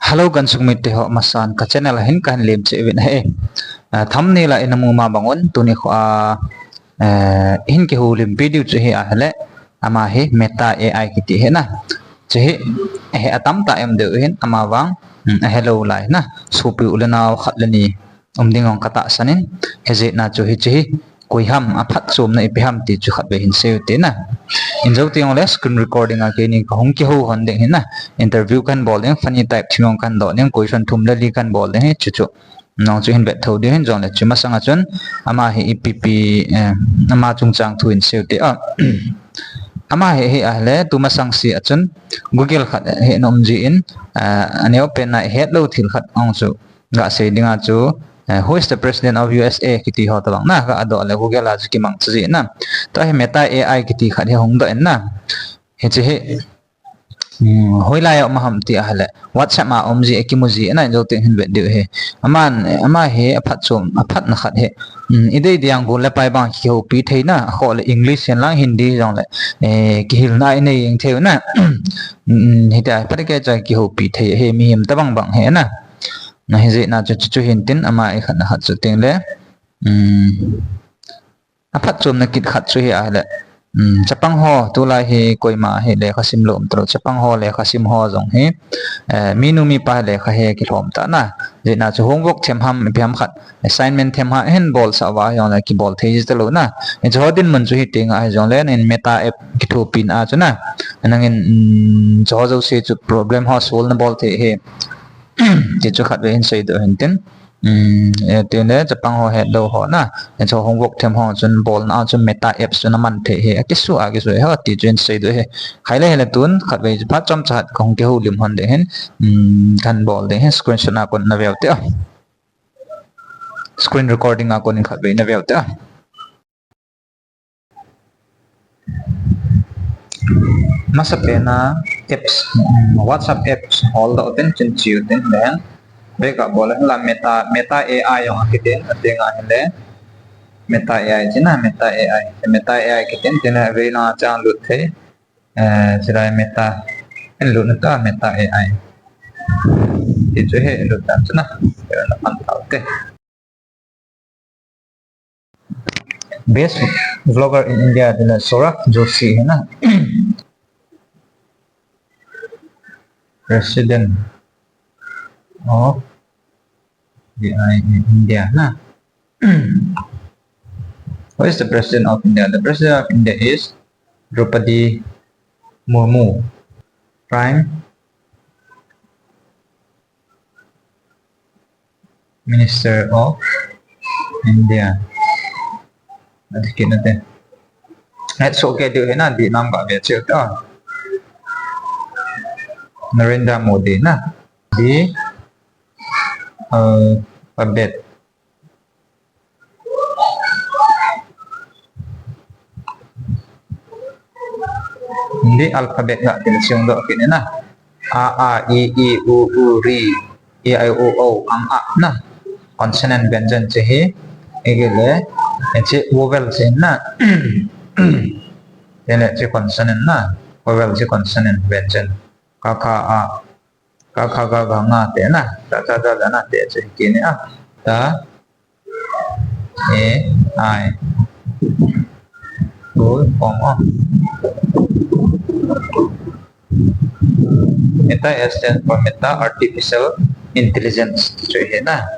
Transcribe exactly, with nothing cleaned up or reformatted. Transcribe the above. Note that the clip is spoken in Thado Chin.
Hello, kansung mite ho, amasan ka channel a hin kahin lemcheh uvin ahi. Ah, thumbnail a inamu ma bang un, tuni kho a, eh, hin kihoulimpi diu chu hi ahile, ama hi Meta A I kiti hi na. Chu hi, eh, atam tah em deu hin, ama vang, um, ahelou lai na. Sopi u le nao khat le ni um ding jong katahsan in, hijeh a chu hiche hi, koi ham, aphatchomna ipi ham ti chu khatvei hin sei u te na. Ijou teng le screen recording a keini kahung kihou hon ding hi na. Interview kahin bol ding, funny type thim jong kahin doh ding, question thum le li kahin bol ding hi chu chu. Nang chu hin vet thou diu hin jong le chu masang a chun, ama hi ipi pi, eh, ama chungchang thu hin sei u te a. Ama hi, hi ahile, tu masang se a chun, Google khat hi na um jin, eh, aneo pen a ihet lou thil khat ong chu. Ga sei ding a chu, eh, "Who is the president of U S A?" kiti ho tabang na, ga doh le Google a chu kimang chu ji na. Tua hi Meta A I kiti khat hi hung doh in na. Hiche hi, um, hoilai a um ham ti ahile, WhatsApp a um ji, akimu ji na, ijou teng hin vet diu hi. Aman, ama hi aphatchom, aphatna khat hi. Um, idei ding gol le pai bang kihoupi thei na, akhoh le English hen lang Hindi jong le, eh, kihilna inei jeng thei u na. Um, hitia, phat kei cha kihoupi thei hi, mihem tabang bang hi na. Na hijeh a chu, chu, chu hin tin ama i khat na khat chu teng le, um, aphatchomna kit khat chu hi ahile, um, chapang ho, tulai hi koima hi lekha sim lou um talou, chapang ho lekha sim ho jong hi, eh, minu mipa lekha hi kilhom ta na. Jeh a chu homework them ham, ipi ham khat, assignment them ham, hin bolsah uva jong le kibol thei ji talou na. Hiche ho dinmun chu hi teng a hi jong le, in Meta app kithopi na chu na. Nangin, um, chu ho jouse chu problem ho solve na bol thei hi. Ti chu khatvei hin seidoh hin tin. Um, eh, teng le chapang ho hetlou ho na. Eh, chu homework them ho chun bolna a chun Meta apps chun aman thei hi. Akisu a kisu ho ti chu hin seidoh hi. Hile hile tun khatvei phat chomcha khat kahung kihoulim hon ding hin. Um, kahin bol ding hin screenshot a kon na veu te a. Screen recording a kon in khatvei na veu te a. Masapen a apps, um, WhatsApp apps hol doh u tin, chun che u tin le. Back a bol le la Meta, Meta A I jong akitin, ateng a hile. Meta A I china, Meta A I. Meta A I kitin, tin le vei lang a chang lut thei. Eh, chulai Meta, in lut na ta Meta A I. Ti chu hi lut dan chu na, na pan tau te. Best vlogger in India, ti le Saurabh Joshi hi na. President of A I in India na. Who is the president of India? The president of India is Draupadi Murmu, Prime Minister of India. Ati kit nate. Ngai soh kei diu hi na, di nam ga ve cheu ta. Narendra Modi na. Di, uh, alphabet. Hindi alphabet ga tin siung doh kit na. A, a, i, i, u, u, ri, e, i, o, o, ang, a, na. Consonant vyanjan che hi. Ege le, che vowel che na. Tele che consonant na. Vowel che consonant vyanjan. Ka, kha, a. Ka, kha, ga, gha, nga, te na. Ta, cha, ja, ja, na, te, che, kini a. Ta, A I. Full form of Meta A I stands for Meta Artificial Intelligence. Chu hi na.